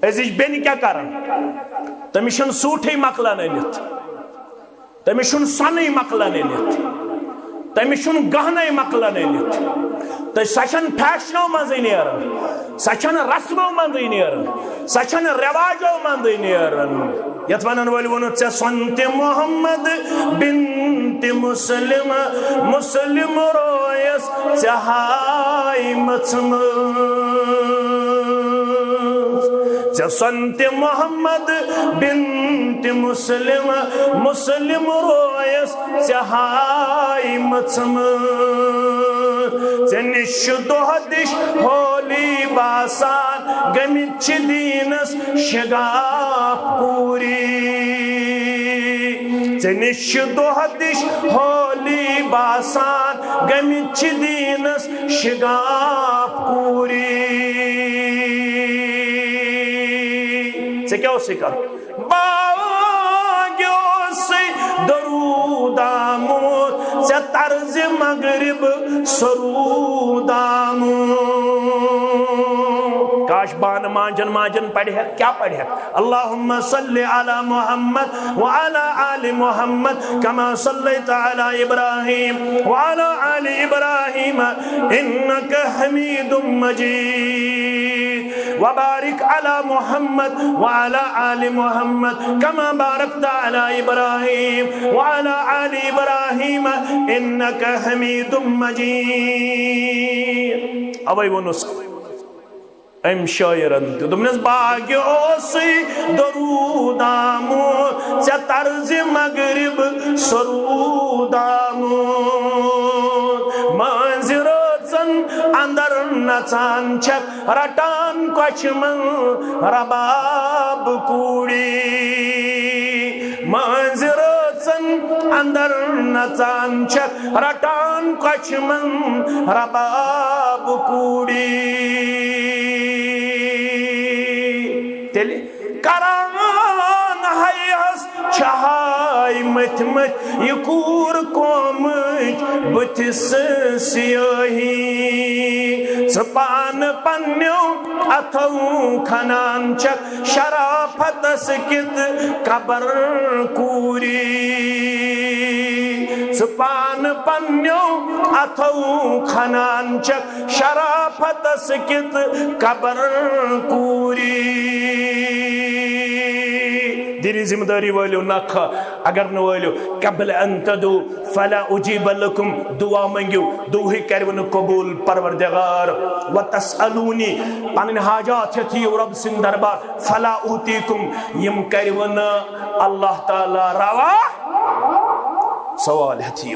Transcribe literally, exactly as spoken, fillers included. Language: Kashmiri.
أزِچ بیٚنہِ کیٛاہ کران؟ تٔمِس چھُنہٕ سوٗٹھٕے مۄکلان أنِتھ، تٔمِس چھُنہٕ سۄنٕے مۄکلان أنِتھ، تٔمِس چھُنہٕ گہنَے مۄکلان أنِتھ، تہٕ سۄ چھَنہٕ فیشنو منٛزٕے نیران، سۄ چھَنہٕ رسمو منٛزٕے نیران، سۄ چھَنہٕ رٮ۪واجو منٛزٕے نیران۔ یَتھ وَنَن وٲلۍ ووٚنُکھ، "ژےٚ سۄنہٕ تہِ محمد بِن تہِ مُسلِم، مُسلِم رویَس ژےٚ ہاے مٔژھمٕژ۔" ژےٚ سۄنہٕ تہِ محمد بِن تہِ مُسلِم، مُسلِم رویَس ژےٚ ہاے مٔژھمٕژ۔ ژےٚ نِش چھُ دۄہ دِش ہولی باسان، گٔمٕتۍ چھِ دیٖنَس شِگاف کوٗری۔ ژےٚ نِش چھِ دۄہ دِش ہولی باسان، گٔمٕتۍ چھِ دیٖنَس شِگاف کوٗری۔ ژےٚ کیٛاہ اوسُے کَرُن؟ باغ اوسُے درود آمُت، ژےٚ طرزِ مغرب سرود آمُت۔ کاش بانہٕ ماجن ماجن پرِ ہا، کیٛاہ پرِ ہا؟ اللهم صل على محمد وعلى آل محمد كما صليت على إبراهيم وعلى آل إبراهيم إنك حميد مجيد۔ وبارك على محمد وعلى آل محمد كما باركت على إبراهيم وعلى آل إبراهيم إنك حميد مجيد۔ اوے ووٚنُس أمۍ شٲعرن تہِ، دوٚپنس، "باغ اوسُے درود آمُت، ژےٚ طرزِ مغرب سرود آمُت۔ مٲنزِ رٲژن اندر نژان چھکھ، رٹان کۄچھِ منٛز رباب کوٗڑی۔ مٲنزِ رٲژن اندر نژان چھکھ، رٹان کۄچھِ منٛز رباب کوٗڑی۔" تیٚلہِ کران ہیہس چھہاے مٔتھۍ مٔتھۍ، یہِ کوٗر قومٕچ بٕتھِس سیٲہی۔ ژٕ پانہٕ پننیو اتھو کھنان چھکھ شرافتس کِت قبر کوٗری۔ ژٕ پانہٕ پننیو اتھو کھنان چھکھ شرافتس کِت قبر کوٗری۔ دینی ذمہ دٲری وٲلِو نکھٕ، اگر نہٕ وٲلِو، قبل ان تدعو فلا اجیب لکم، دعا منگیو، دعاہٕے کرِوٕ نہٕ قبول پروردگار۔ وتسألونی، پنٕنۍ حاجات ہیتھ یِیِو رب سٕنٛدِ دربار، فلا اعطیکم، یِم کرِوٕ نہٕ اللہ تعالیٰ روا۔ سوال ہیتھ یِیِو۔